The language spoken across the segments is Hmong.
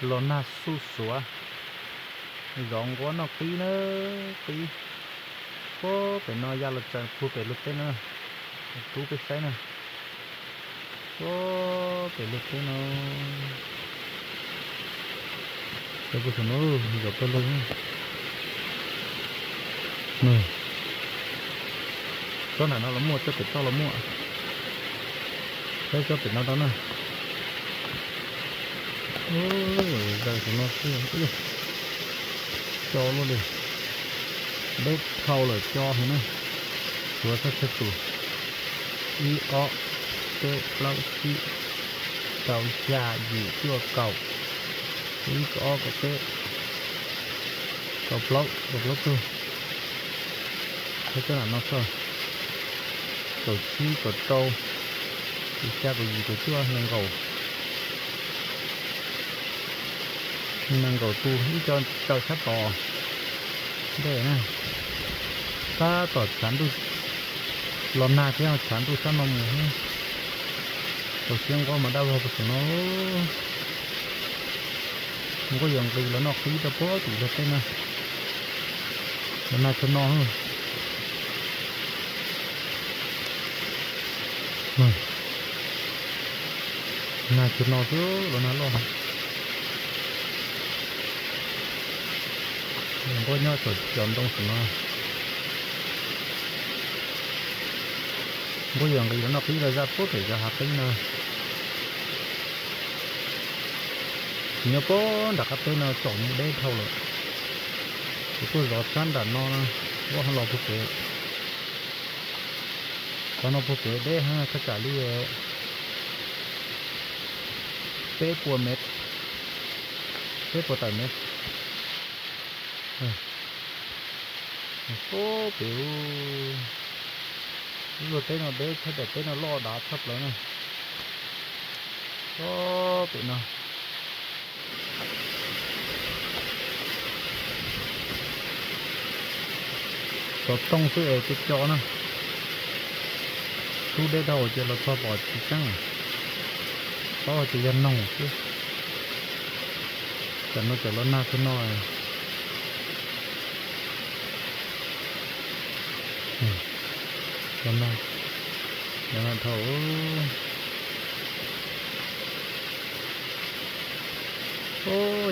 Los nag xuj xuav, zov nquab noj qib na, qib. Puag pem no ya los tsaws puag pem luag teb no, rub peb saib na. Puag pem luag teb no, puag saum no zov pawg lug. Tsob nram no los muaj, tsob pem toj los muaj. Saib tsob pem no rau na. Zaws saum no xwb. Co luaj li. Deb dhau lawm co heev na. Tshuav txhua txhua tus. Ib ob peb plaub tsib rau xya yim cuaj kaum, ib kaum ob kaum peb kaum plaub kaum plaub tug. Txhob cov nram no xwb. Kaum tsib kaum rau, kaum xya kaum yim kaum cuaj nees nkaum, nees nkaum tus ib co tsaws sab tod ntej na. Sab tom tshav ntuj, los nag thiab tshav ntuj sab no mus. Tau siab nquab mas dab vog puag saum no. Nquab yuav nqis los noj qib rau puag tim luag teb na. Los nag tsuag no. Nag tsuag no xwb los nag loj. Nquab nyob saum cov ntoo saum no. Nquab yuav nqis los noj qib rau zaj puag pem cov hav qib no. Nyob puag nram qab teb no tsom deb dhau lawm. Kuv tuaj zov sab nram no, nquab ho los puag pem. Qhov no puag pem deb heev, thaj tsam li peb puas mev, peb puas tawm mev. Puag pem lub luag teb no deb, thaj tsam teb no loj dav tshaj plaws na. Puag pem no. Xov tooj xwb es co co na. Tub deb dhau ces los txog pom tsis tseeb, paub tias yog noog xwb. Tam no txawm los nag txog no. Los nag, los nag dhau.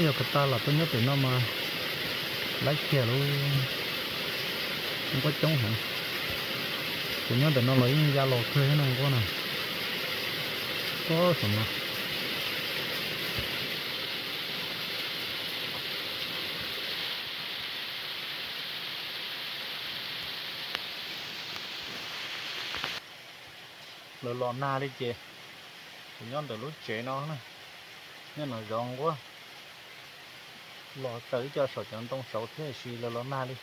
Yog puas tag los tuaj nyob pem no mas laib kiag lauj. Nquab coob heev. Kuv nyob ntawm no los yeej ya los kawg thiab na nquab na. Puag saum no. Lawv los nag li ces kuv nyob ntawm lub tsev no na, nyob no zov nquab. Los tsaws ib co saum cov ntoo saud thiab, tiam sis lawv los nag li.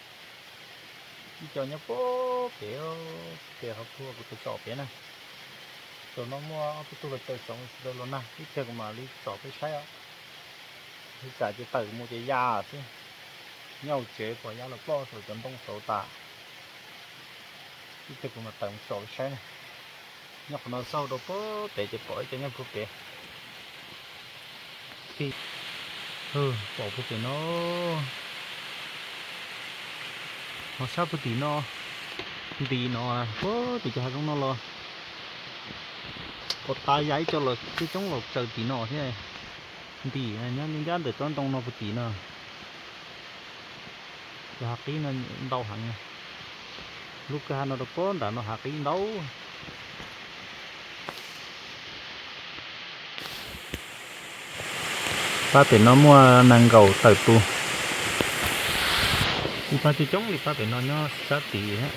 Ib co nyob puag pem, pem hauv phuaj kuv tsom pem na. Saum no muaj ob peb tug los tsaws saud, lawv los nag ib pliag kuv mam li tsom peb saib os. Ib tsam ces tawm mus ces ya xwb. Nyob hauv tsev pom ya los ploj saum cov ntoo saud tas. Ib pliag kuv mam tawm mus tsom peb saib na. Nyob qhov no xauj rau puag pem ces pom ib co nyob puag pem. Pom puag pem no. Ho sab puag tim no, ntim no, puag tim cov hav zoov no los, puag ta ya ib co los coob coob los tsaws tim no thiab. Ntim nyob ncab ncab ntawm tsob ntoo no puag tim no. Cov hav qib no ntau heev. Lub kwj ha no rau puag nram no hav qib ntau. Pab pem no muaj nees nkaum tawm tus. Ib pab coob coob li pab pem no nyob sab tid thiab.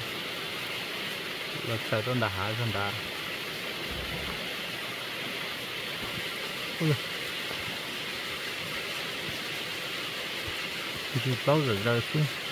Los tsaws rau nram hav zog nrad. Ntsis plaub zawm zaws xwb.